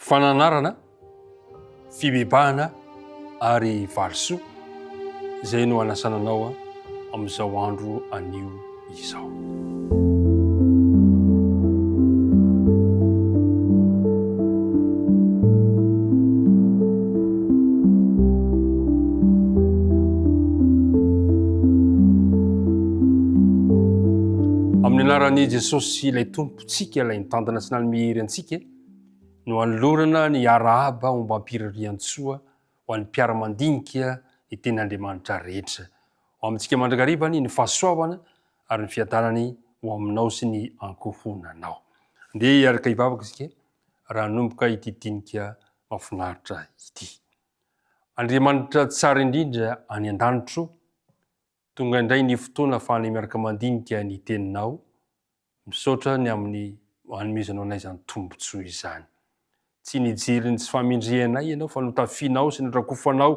Fananarana, fibebahana ary valisoa izay no anasana anao amin'izao andro anio izao. Amin'ny anaran'i Jesosy ilay Tompontsika, ilay nitantana sy nanome hery antsika, no anolorana ny arahaba ombam-pirarian-tsoa ho an'ny mpiara-mandinika ny Tenin'Andriamanitra rehetra. Ho amintsika mandrakariva anie ny fahasoavana ary ny fiadanany ho aminao sy ny ankohonanao. Andeha hiaraka hivavaka isika raha hanomboka ity dinika mahafinaritra ity. Andriamanitra tsara indrindra any an-danitro, tonga indray ny fotoana afahanay miaraka mandinika ny Teninao, Misaotra ny amin'ny anomezanao anay izany tombontsoa izany. Tsy nijery ny tsy fahamendrehanay Ianao fa notafianao sy norakofanao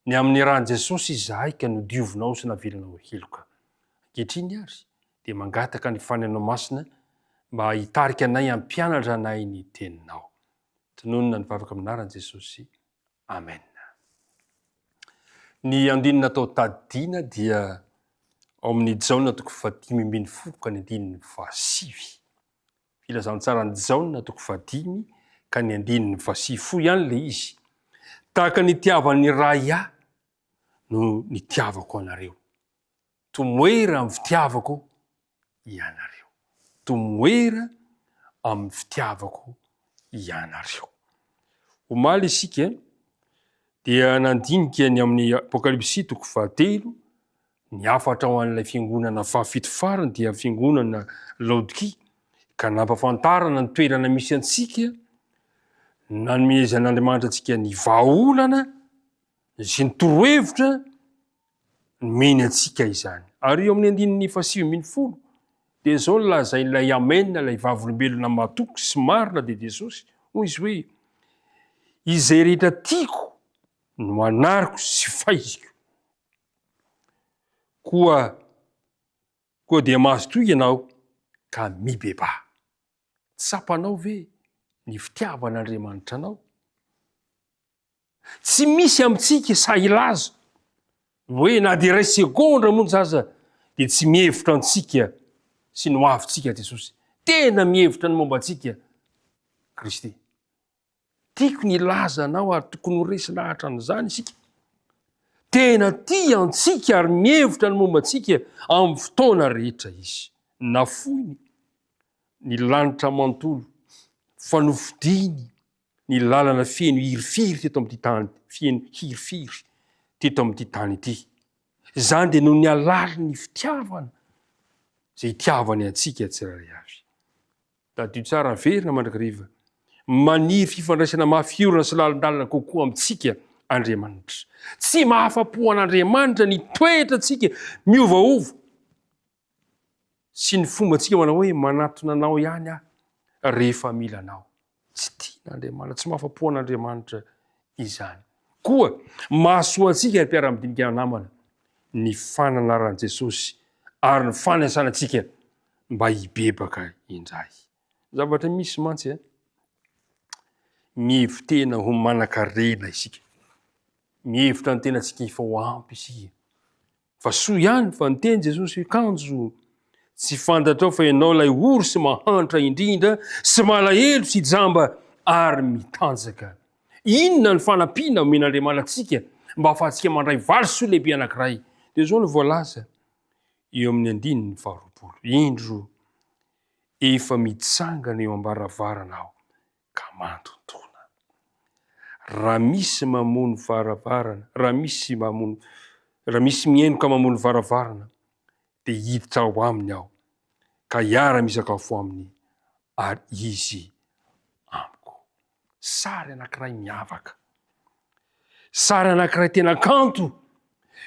ny amin'ny ran'i Jesosy izahay ka nodiovinao sy navelanao heloka. Ankehitriny ary dia mangataka ny Fanahinao Masina mba hitarika anay hampianatra anay ny Teninao. Tononina ny vavaka amin'ny anaran'i Jesosy. Amen. Ny andininy natao tadidiana dia ao amin'ny Jaona toko fahadimy ambin'ny folo ka ny andininy fahasivy. Filazantsaran'i Jaona toko fahadimy ka ny andininy fahasivy. Fohy ihany ilay izy. Tahaka ny nitiavan'ny Ray ahy no nitiavako anareo. Tomoera amin'ny fitiavako ianareo. Tomoera amin'ny fitiavako ianareo. Omaly isika dia nandinika ny amin'ny Apokalypsy toko fahatelo, ny hafatra ho an'ilay fiangonana fahafito farany dia fiangonana Laodikia, ka nampafantarana ny toerana misy antsika, nanomezan'Andriamanitra antsika ny vahaolana sy ny torohevitra nomeny antsika izany. Ary eo amin'ny andininy fahasivy ambin'ny folo dia izao no lazain'ilay Amen, ilay vavolombelona matoky sy marina dia Jesosy, hoy izy hoe, Izay rehetra tiako no anariko sy faiziko. Koa koa dia mazotoa ianao ka mibebaha. Tsapanao ve ny fitiavan'Andriamanitra anao? Tsy misy amintsika sahy hilaza hoe na dia iray segondra monja aza dia tsy mihevitra antsika sy ny hoavintsika Jesosy. Tena mihevitra ny momba antsika Kristy. Tiako ny hilaza anao ary tokony ho resy lahatra an'izany isika. Tena tia antsika ary mihevitra ny momba antsika amin'ny fotoana rehetra Izy. Nafoiny ny lanitra manontolo fa nofidiny ny lalana feno hirifiry teto amin'ity tany, feno hirifiry teto amin'ity tany ity. Izany dia noho ny halalin'ny fitiavana izay itiavany antsika tsirairay avy. Tadidio tsara, averina mandrakariva, maniry fifandraisana mafy orina sy lalindalina kokoa amintsika Andriamanitra. Tsy mahafa-po an'Andriamanitra ny toetrantsika miovaova. sy ny fombantsika manao hoe manatona anao ihany aho rehefa mila anao. Tsy tian'Andriamanitra, tsy mahafa-po an'Andriamanitra izany. Koa mahasoa antsika ry mpiara-midinika namana ny fananaran'i Jesosy ary ny fanasana antsika mba hibebaka indray. Zavatra misy mantsy eh, mihevi-tena ho manan-karena isika. Mihevitra ny tenantsika efa ho ampy isika. Fa soa ihany fa niteny Jesosy hoe kanjo tsy fantatrao fa ianao ilay ory sy mahantra indrindra sy malahelo sy jamba ary mitanjaka. Inona ny fanampiana omen'Andriamanitra antsika mba ahafahantsika mandray valisoa lehibe anankiray? Dia izao no voalaza eo amin'ny andininy faharoapolo, Indro, efa mitsangana eo am-baravarana aho ka mantontona. Raha misy mamono varavarana, raha misy mamono, raha misy mihaino ka mamono varavarana, dia hiditra ao aminy aho, ka hiara-misakafo aminy, ary izy amiko. Sary anankiray miavaka. Sary anankiray tena kanto,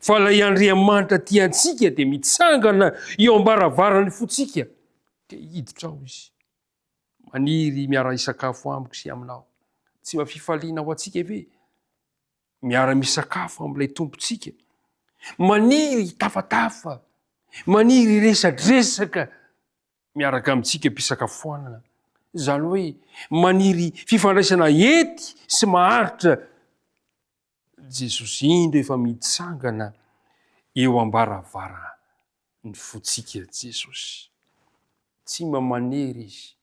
fa ilay Andriamanitra tia antsika dia mitsangana eo am-baravaran'ny fontsika, dia hiditra ao izy. Maniry miara-hisakafo amiko sy aminao. Tsy mba fifaliana ho antsika ve? Miara-misakafo amin'ilay Tompontsika. Maniry hitafatafa, maniry hiresadresaka miaraka amintsika mpisakafoanana. Izany hoe maniry fifandraisana ety sy maharitra Jesosy. Indro efa mitsangana eo am-baravaran'ny fontsika Jesosy. Tsy mba manery Izy.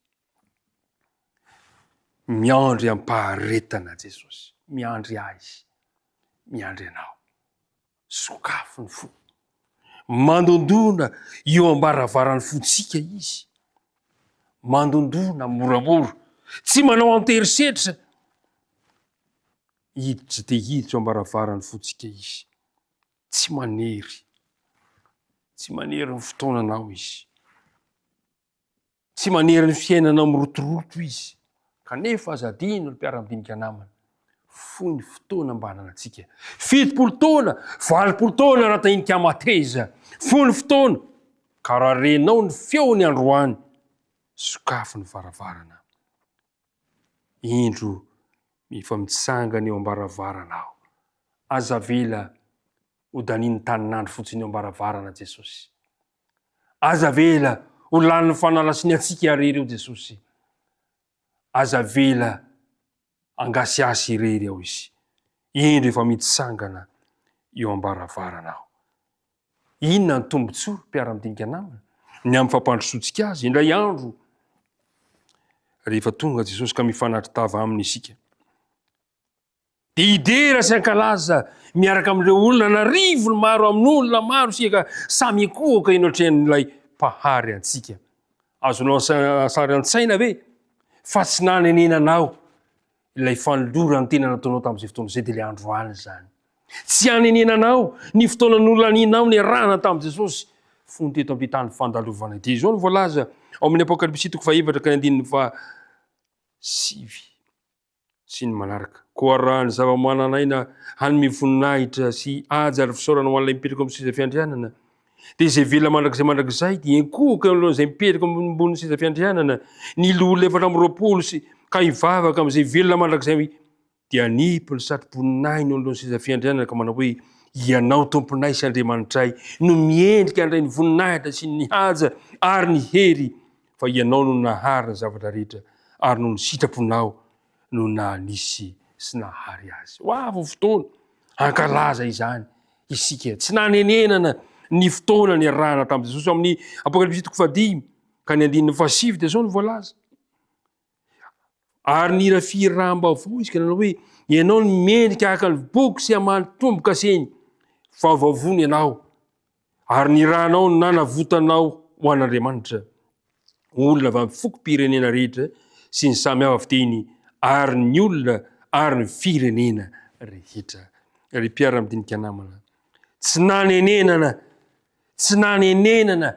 Miandry am-paharetana Jesosy. Miandry ahy Izy. Miandry anao. Sokafy ny fo. Mandondona eo am-baravaran'ny fontsika Izy. Mandondona moramora. Tsy manao an-terisetra. Hiditra dia hiditra eo am-baravaran'ny fontsika Izy. Tsy manery. Tsy manery ny fotoananao Izy. Tsy manery ny fiainanao mirotoroto izy. Kanefa aza adino ry mpiara-midinika namana, fohy ny fotoana mba ananantsika. 70 taona, 80 taona raha tahinika mateza. Fohy ny fotoana, ka raha renao ny feony androany, sokafy ny varavarana. Indro efa mitsangana eo am-baravarana aho. Aza avela ho danian'ny tanin'andro fotsiny eo am-baravarana Jesosy. Aza avela ho lanin'ny fanalasiana antsika irery eo Jesosy. Aza avela angasiasy irery ao Izy. Indro efa mitsangana eo am-baravarana aho. Inona ny tombontsoa, mpiara-midinika namana, ny amin'ny fampandrosoantsika azy? Indray andro, rehefa tonga Jesosy ka mifanatri-tava aminy isika, dia hidera sy hankalaza miaraka amin'ireo olona an'arivony maro amin'olona maro isika ka samy hikohoka eo anatrehan'ilay Mpahary antsika. Azonao sary an-tsaina ve fa tsy nanenenanao ilay fanoloran-tena nataonao tamin'izay fotoana izay dia ilay androany izany. Tsy hanenenanao ny fotoana nolanianao niarahana tamin'i Jesosy fony teto amin'ity tany fandalovana ity. Izao no voalaza ao amin'ny Apokalypsy toko fahefatra ka ny andininy faha sivy sy ny manaraka. Koa raha ny zava-manan'aina hanome voninahitra sy haja ary fisaorana ho an'ilay mipetraka amin'ny seza fiandrianana, dia izay velona mandrakizay mandrakizay dia hiankohoka eo anoloan'izay mipetraka ambonin'ny seza fiandrianana, ny loholona 24 sy ka hivavaka amin'izay velona mandrakizay dia hanipy ny satroboninahiny eo anoloan'ny seza fiandrianana ka manao hoe, Ianao Tomponay sy Andriamanitray no miendrika handray ny voninahitra sy ny haja ary ny hery, fa Ianao no nahary ny zavatra rehetra ary noho ny sitraponao no nahanisy sy nahary azy. Ho avy ny fotoana hankalaza izany isika. Tsy nanenenana ny fotoana niarahana tamin'i Jesosy. Amin'ny Apokalypsy toko fahadimy ka ny andininy fahasivy dia izao no voalaza. Ary nihira fihiram-baovao izy ka nanao hoe, Ianao no mendrika haka ny boky sy hamaha ny tombo-kaseny, fa voavono ianao, ary ny ranao no nanavotanao ho an'Andriamanitra, olona avy amin'ny fokom-pirenena rehetra sy ny samy hafa fiteny ary ny olona ary ny firenena rehetra. Ry mpiara-midinika namana, tsy nanenenana, tsy nanenenana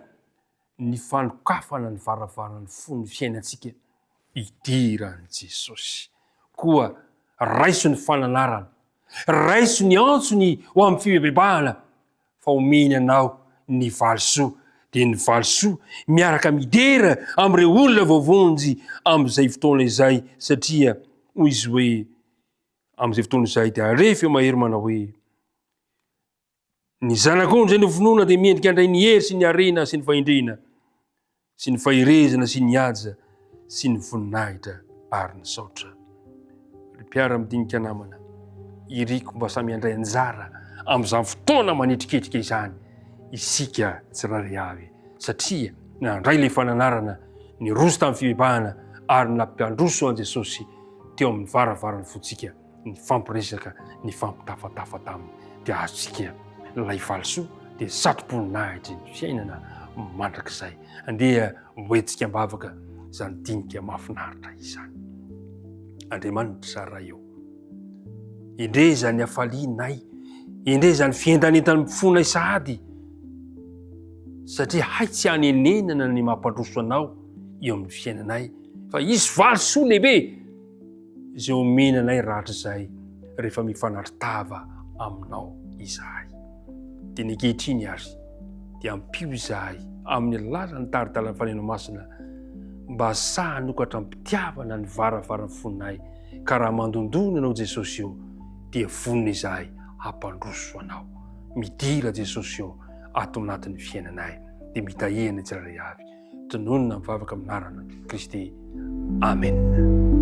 ny fanokafana ny varavaran'ny fon'ny fiainantsika hidiran'i Jesosy. Koa raiso ny fananarana, raiso ny antsony ho amin'ny fibebahana fa omeny anao ny valisoa, dia ny valisoa miaraka midera amin'ireo olona voavonjy amin'izay fotoana izay, satria hoy izy hoe, amin'izay fotoana izay dia re feo mahery manao hoe, Ny Zanak'ondry izay novonoina dia mendrika handray ny hery sy ny harena sy ny fahendrena sy ny faherezana sy ny haja sy ny voninahitra ary ny saotra. Ry mpiara-midinika namana, iriko mba samy handray anjara amin'izany fotoana manetriketrika izany isika tsirairay avy, satria nandray ilay fananarana, niroso tamin'ny fibebahana ary nampandroso an'i Jesosy teo amin'ny varavaran'ny fontsika. nifampiresaka, nifampitafatafa taminy dia azontsika ilay valisoa dia satroboninahitry ny fiainana mandrakizay. Andeha hoentsika am-bavaka izany dinika mahafinaritra izany. Andriamanitra Ray ô, endrey izany hafalianay, endrey izany fientanentan'ny fonay sahady, satria hay tsy hanenenana ny mampandroso anao eo amin'ny fiainanay, fa hisy valisoa lehibe izay omena anay rahatrizay rehefa mifanatri-tava aminao izahay. Dia ny ankehitriny ary dia ampio izahay amin'ny alalan'ny tari-dalan'ny Fanahinao Masina mba sahy hanokatra am-pitiavana ny varavaran'ny fonay ka raha mandondona ianao Jesosy eo dia vonona izahay hampandroso anao. Midira Jesosy eo ato anatin'ny fiainanay dia mitahia ny tsirairay avy. Tononina mivavaka amin'ny anarana Kristy. Amen.